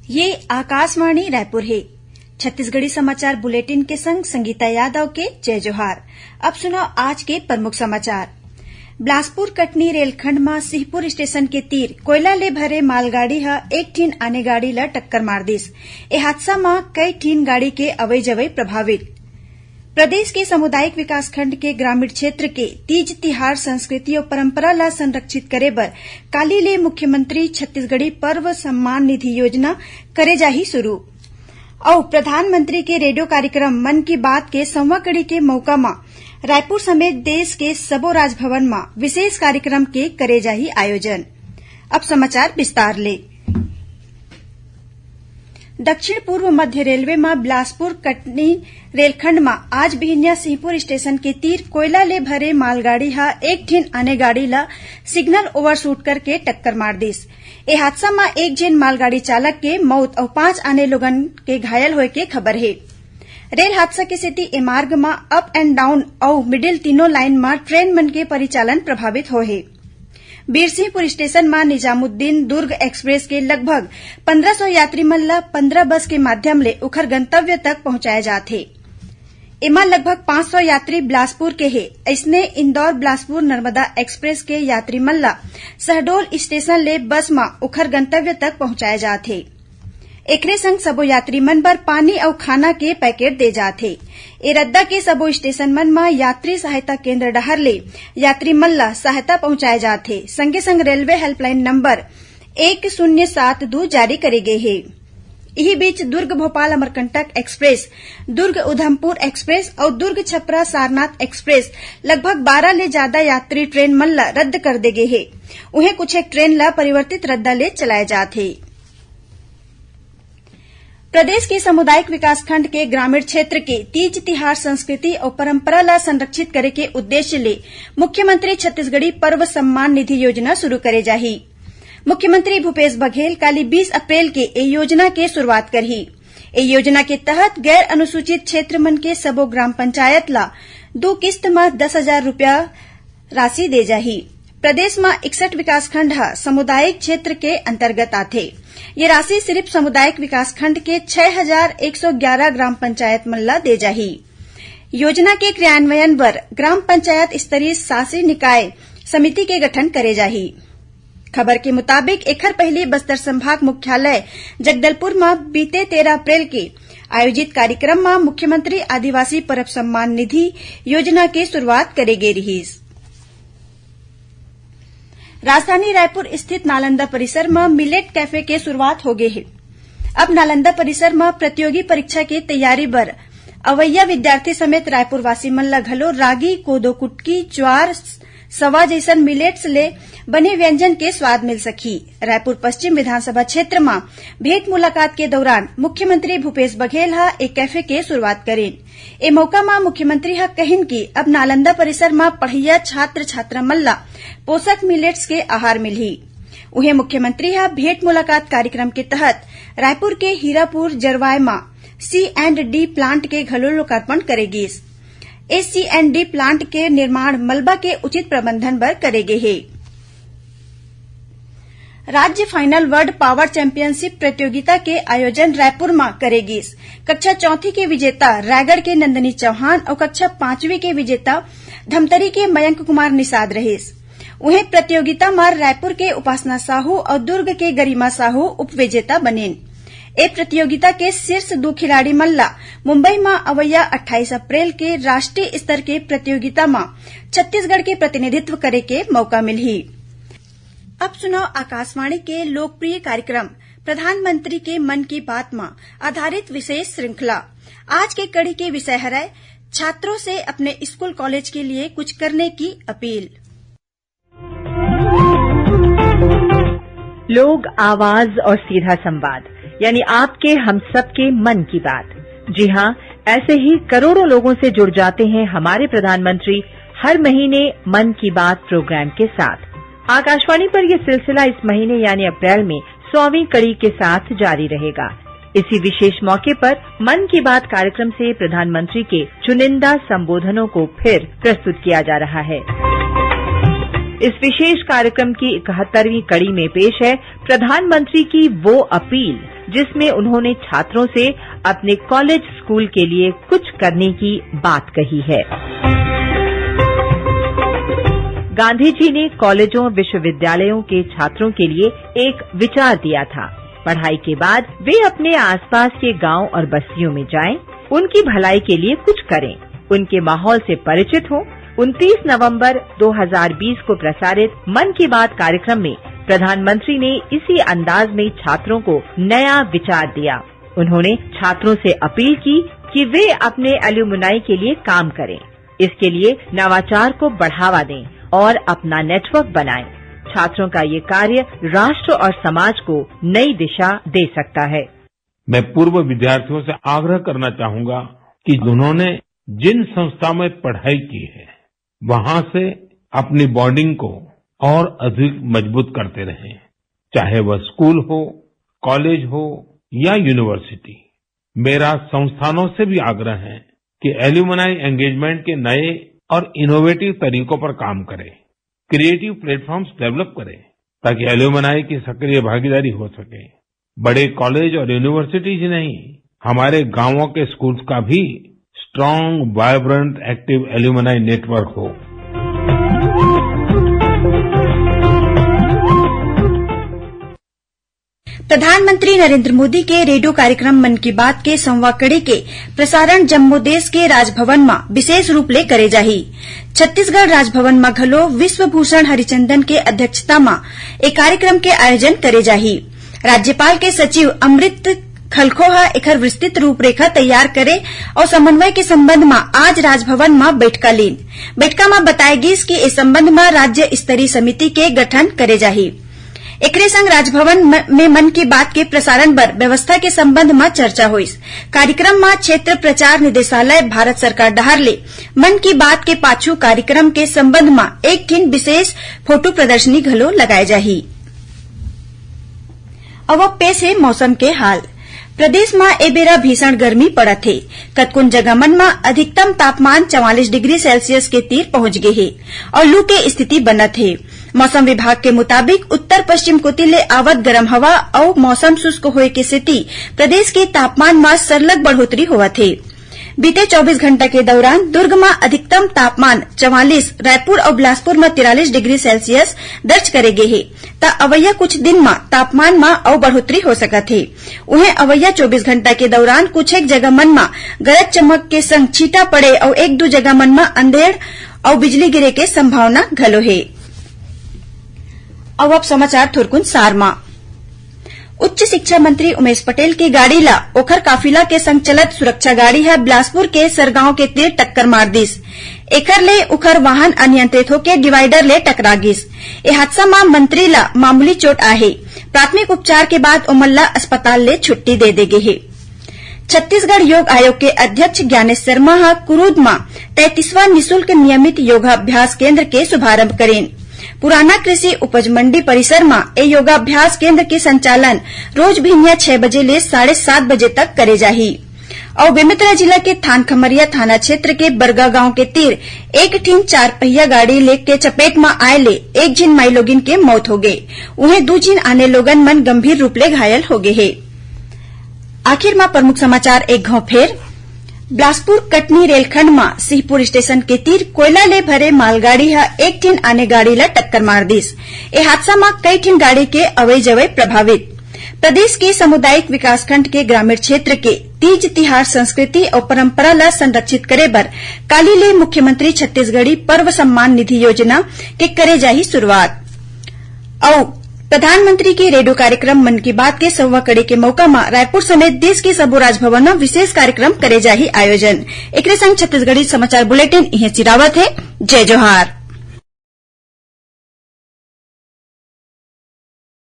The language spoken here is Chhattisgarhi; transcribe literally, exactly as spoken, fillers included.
ये आकाशवाणी रायपुर हे। छत्तीसगढ़ी समाचार बुलेटिन के संग संगीता यादव के जय जोहार। अब सुनव आज के प्रमुख समाचार। बिलासपुर कटनी रेलखंड म सिंहपुर स्टेशन के तीर कोयला ले भरे मालगाड़ी ह एक ठिन आने गाड़ी ल टक्कर मार दिस। ए हादसा म कई ठिन गाड़ी के अवई जवई प्रभावित। प्रदेश के सामुदायिक विकासखंड के ग्रामीण क्षेत्र के तीज तिहार संस्कृति अउ परंपरा ला संरक्षित करे बर काली ले मुख्यमंत्री छत्तीसगढ़ी पर्व सम्मान निधि योजना करे जाही शुरू। अउ प्रधानमंत्री के रेडियो कार्यक्रम मन की बात के सौवां कड़ी के मौका म रायपुर समेत देश के सबो राजभवन म विशेष कार्यक्रम के करे जाही आयोजन। अब समाचार विस्तार ले। दक्षिण पूर्व मध्य रेलवे म बिलासपुर कटनी रेलखंड म आज बिहनिया सिंहपुर स्टेशन के तीर कोयला ले भरे मालगाड़ी ह एक ठिन आने गाड़ी ल सिग्नल ओवरशूट करके टक्कर मार दिस। ए हादसा म एक झिन मालगाड़ी चालक के मौत अउ पांच आने लोगन के घायल होय के खबर हे। रेल हादसा के सेती ए मार्ग म अप एंड डाउन अउ मिडिल तीनों लाइन म ट्रेन मन के परिचालन प्रभावित होय हे। बीरसिंहपुर स्टेशन म निजामुद्दीन दुर्ग एक्सप्रेस के लगभग पंद्रह सौ यात्री मन ल पंद्रह बस के माध्यम ले उखर गंतव्य तक पहुंचाए जात हे। एमा लगभग पांच सौ यात्री बिलासपुर के हे। अइसने इंदौर बिलासपुर नर्मदा एक्सप्रेस के यात्री मन ल शहडोल स्टेशन ले बस म उखर गंतव्य तक पहुंचाए जात हे। एखरे संग सबो यात्री मन बर पानी अउ खाना के पैकेट दे जात हे। ए रद्दा के सबो स्टेशन मन म यात्री सहायता केंद्र डहार ले यात्री मन ल सहायता पहुंचाए जात हे। संगे संग रेलवे हेल्पलाइन नंबर एक शून्य सात दू जारी करे गे हे। इही बीच दुर्ग भोपाल अमरकंटक एक्सप्रेस, दुर्ग उधमपुर एक्सप्रेस अउ दुर्ग छपरा सारनाथ एक्सप्रेस लगभग बारह ले जादा यात्री ट्रेन मन ल रद्द कर दे गे हे। उहें कुछ एक ट्रेन ल परिवर्तित रद्दा ले चलाए जात हे। प्रदेश के सामुदायिक विकासखंड के ग्रामीण क्षेत्र के तीज तिहार संस्कृति अउ परंपरा ला संरक्षित करे के उद्देश्य ले मुख्यमंत्री छत्तीसगढ़ी पर्व सम्मान निधि योजना शुरू करे जाही। मुख्यमंत्री भूपेश बघेल काली बीस अप्रैल के ए योजना के शुरुआत करही। ए योजना के तहत गैर अनुसूचित क्षेत्र मन के सबो ग्राम पंचायत ला दू किस्त म दस हजार रुपया राशि दे जाही। प्रदेश म इकसठ विकासखंड ह सामुदायिक क्षेत्र के अंतर्गत आथे। ये राशि सिर्फ सामुदायिक विकासखंड के छह हजार एक सौ ग्यारह ग्राम पंचायत मन ल दे जाही। योजना के क्रियान्वयन बर ग्राम पंचायत स्तरीय शासी निकाय समिति के गठन करे जाही। खबर के मुताबिक, एखर पहिली बस्तर संभाग मुख्यालय जगदलपुर म बीते तेरह अप्रैल के आयोजित कार्यक्रम म मुख्यमंत्री आदिवासी परब सम्मान निधि योजना के शुरुआत करे गे रिहीस। राजधानी रायपुर स्थित नालंदा परिसर म मिलेट कैफे के शुरुआत हो गे हे। अब नालंदा परिसर म प्रतियोगी परीक्षा के तैयारी बर अवइया विद्यार्थी समेत रायपुर वासी मन ल घलो रागी, कोदो कुटकी, ज्वार, सवा जइसन मिलेट्स ले बने व्यंजन के स्वाद मिल सकही। रायपुर पश्चिम विधानसभा क्षेत्र म भेंट मुलाकात के दौरान मुख्यमंत्री भूपेश बघेल ह एक कैफे के शुरुआत करीन। ए मौका म मुख्यमंत्री ह कहिन कि अब नालंदा परिसर म पढ़इया छात्र छात्रा मन ल पोषक मिलेट्स के आहार मिलही। उहें, मुख्यमंत्री ह भेंट मुलाकात कार्यक्रम के तहत रायपुर के हीरापुर जरवाय म सी एंड डी प्लांट के घलो लोकार्पण करे गीस। ए सी एंड डी प्लांट के निर्माण मलबा के उचित प्रबंधन बर करे गे हे। राज्य फाइनल वर्ल्ड पावर चैंपियनशिप प्रतियोगिता के आयोजन रायपुर म करे गीस। कक्षा चौथी के विजेता रायगढ़ के नंदिनी चौहान अउ कक्षा पांचवी के विजेता धमतरी के मयंक कुमार निषाद रहिस। उहें, प्रतियोगिता म रायपुर के उपासना साहू अउ दुर्ग के गरिमा साहू उपविजेता बनिन। ए प्रतियोगिता के शीर्ष दू खिलाड़ी मन ला मुंबई म अवइया अट्ठाईस अप्रैल के राष्ट्रीय स्तर के प्रतियोगिता म छत्तीसगढ़ के प्रतिनिधित्व करे के मौका मिलही। अब सुनव आकाशवाणी के लोकप्रिय कार्यक्रम प्रधानमंत्री के मन की बात म आधारित विशेष श्रृंखला। आज के कड़ी के विषय हरय छात्रों से अपने स्कूल कॉलेज के लिए कुछ करने की अपील। लोक आवाज और सीधा संवाद, यानी आपके हम सबके मन की बात। जी हाँ, ऐसे ही करोड़ों लोगों से जुड़ जाते हैं हमारे प्रधानमंत्री हर महीने मन की बात प्रोग्राम के साथ। आकाशवाणी पर यह सिलसिला इस महीने यानी अप्रैल में सौवीं कड़ी के साथ जारी रहेगा। इसी विशेष मौके पर मन की बात कार्यक्रम से प्रधानमंत्री के चुनिंदा संबोधनों को फिर प्रस्तुत किया जा रहा है। इस विशेष कार्यक्रम की इकहत्तरवीं कड़ी में पेश है प्रधानमंत्री की वो अपील, जिसमें उन्होंने छात्रों से अपने कॉलेज स्कूल के लिए कुछ करने की बात कही है। गांधी जी ने कॉलेजों, विश्वविद्यालयों के छात्रों के लिए एक विचार दिया था। पढ़ाई के बाद वे अपने आसपास के गांव और बस्तियों में जाएं, उनकी भलाई के लिए कुछ करें, उनके माहौल से परिचित हों। उनतीस नवंबर दो हज़ार बीस को प्रसारित मन की बात कार्यक्रम में प्रधानमंत्री ने इसी अंदाज में छात्रों को नया विचार दिया। उन्होंने छात्रों से अपील की कि वे अपने एल्यूमनाई के लिए काम करें, इसके लिए नवाचार को बढ़ावा दें और अपना नेटवर्क बनाएं। छात्रों का ये कार्य राष्ट्र और समाज को नई दिशा दे सकता है। मैं पूर्व विद्यार्थियों से आग्रह करना चाहूंगा कि उन्होंने जिन संस्था में पढ़ाई की है, वहां से अपनी बॉन्डिंग को और अधिक मजबूत करते रहें, चाहे वह स्कूल हो, कॉलेज हो या यूनिवर्सिटी। मेरा संस्थानों से भी आग्रह है कि एल्यूमनाई एंगेजमेंट के नए और इनोवेटिव तरीकों पर काम करें, क्रिएटिव प्लेटफॉर्म्स डेवलप करें, ताकि एल्यूमनाई की सक्रिय भागीदारी हो सके। बड़े कॉलेज और यूनिवर्सिटीज ही नहीं, हमारे गांवों के स्कूल्स का भी strong, vibrant, active alumni network हो। प्रधानमंत्री नरेंद्र मोदी के रेडियो कार्यक्रम मन की बात के सौवा कड़ी के प्रसारण जम्मो देश के राजभवन म विशेष रूप ले करे जाही। छत्तीसगढ़ राजभवन म घलो विश्वभूषण हरिचंदन के अध्यक्षता म ए कार्यक्रम के आयोजन करे जाही। राज्यपाल के सचिव अमृत खलखो ह एखर विस्तृत रूपरेखा तैयार करे अउ समन्वय के संबंध म आज राजभवन म बइठका लीन। बइठका म बताय गीस कि ए संबंध म राज्य स्तरीय समिति के गठन करे जाही। एकरे संग राजभवन म-, में मन की बात के प्रसारण बर व्यवस्था के संबंध म चर्चा होइस। कार्यक्रम म क्षेत्र प्रचार निदेशालय भारत सरकार डहार ले मन की बात के पाछू कार्यक्रम के संबंध म एक ठिन विशेष फोटो प्रदर्शनी घलो लगाए जाही। अब पेश हे मौसम के हाल। प्रदेश म ए बेरा भीषण गर्मी पड़त हे। कतकोन जगह मन म अधिकतम तापमान चवालीस डिग्री सेल्सियस के तीर पहुंच गे हे अउ लू के स्थिति बनत हे। मौसम विभाग के मुताबिक उत्तर पश्चिम कोति ले आवत गरम हवा अउ मौसम शुष्क होए के सेती प्रदेश के तापमान म सरलग बढ़ोतरी होवत हे। बीते चौबीस घंटा के दौरान दुर्ग म अधिकतम तापमान चवालीस, रायपुर अउ बिलासपुर म तिरालीस डिग्री सेल्सियस दर्ज करे गे हे, त अवइया कुछ दिन म तापमान म अउ बढ़ोतरी हो सकत हे। उहें, अवइया चौबीस घंटा के दौरान कुछ एक जगह मन म गरज चमक के संग छींटा पड़े अउ एक दू जगह मन म अंधेर अउ बिजली गिरे के संभावना घलो हे। अउ अब समाचार थोरकुन सार म। उच्च शिक्षा मंत्री उमेश पटेल के गाड़ी ला ओखर काफिला के संग चलत सुरक्षा गाड़ी ह बिलासपुर के सरगांव के तीर टक्कर मार दिस। एखर ले उखर वाहन अनियंत्रित होके डिवाइडर ले टकरा गिस। ए हादसा म मंत्री ला मामूली चोट आहे। प्राथमिक उपचार के बाद ओमन ला अस्पताल ले छुट्टी दे दे गे हे। छत्तीसगढ़ योग आयोग के अध्यक्ष ज्ञानेश शर्मा ह कुरूद म तैंतीसवां निशुल्क नियमित योगाभ्यास केंद्र के शुभारंभ करीन। पुराना कृषि उपज मंडी परिसर म ए योगाभ्यास केंद्र के संचालन रोज भिनिया छह बजे ले साढ़े सात बजे तक करे जाही। अउ बेमेतरा जिला के थान खमरिया थाना क्षेत्र के बरगा गांव के तीर एक ठिन चार पहिया गाड़ी ले के चपेट म आए ले एक झिन माईलोगिन के मौत होगे। उहें, दू झिन आने लोगन मन गंभीर रूप ले घायल होगे हे। आखिर म प्रमुख समाचार एक घांव फेर। बिलासपुर कटनी रेलखंड म सिंहपुर स्टेशन के तीर कोयला ले भरे मालगाड़ी ह एक ठिन आने गाड़ी ल टक्कर मार दिस। ए हादसा म कई ठिन गाड़ी के अवई जवई प्रभावित। प्रदेश के सामुदायिक विकासखंड के ग्रामीण क्षेत्र के तीज तिहार संस्कृति अउ परंपरा ल संरक्षित करे बर काली ले मुख्यमंत्री छत्तीसगढ़ी पर्व सम्मान निधि योजना के करे जाही शुरुआत। अउ प्रधानमंत्री के रेडियो कार्यक्रम मन की बात के सौवा कड़ी के मौका म रायपुर समेत देश के सबो राजभवन म विशेष कार्यक्रम करे जाही आयोजन। एकरे संग छत्तीसगढ़ी समाचार बुलेटिन इहें सिरावत हे। जय जोहार।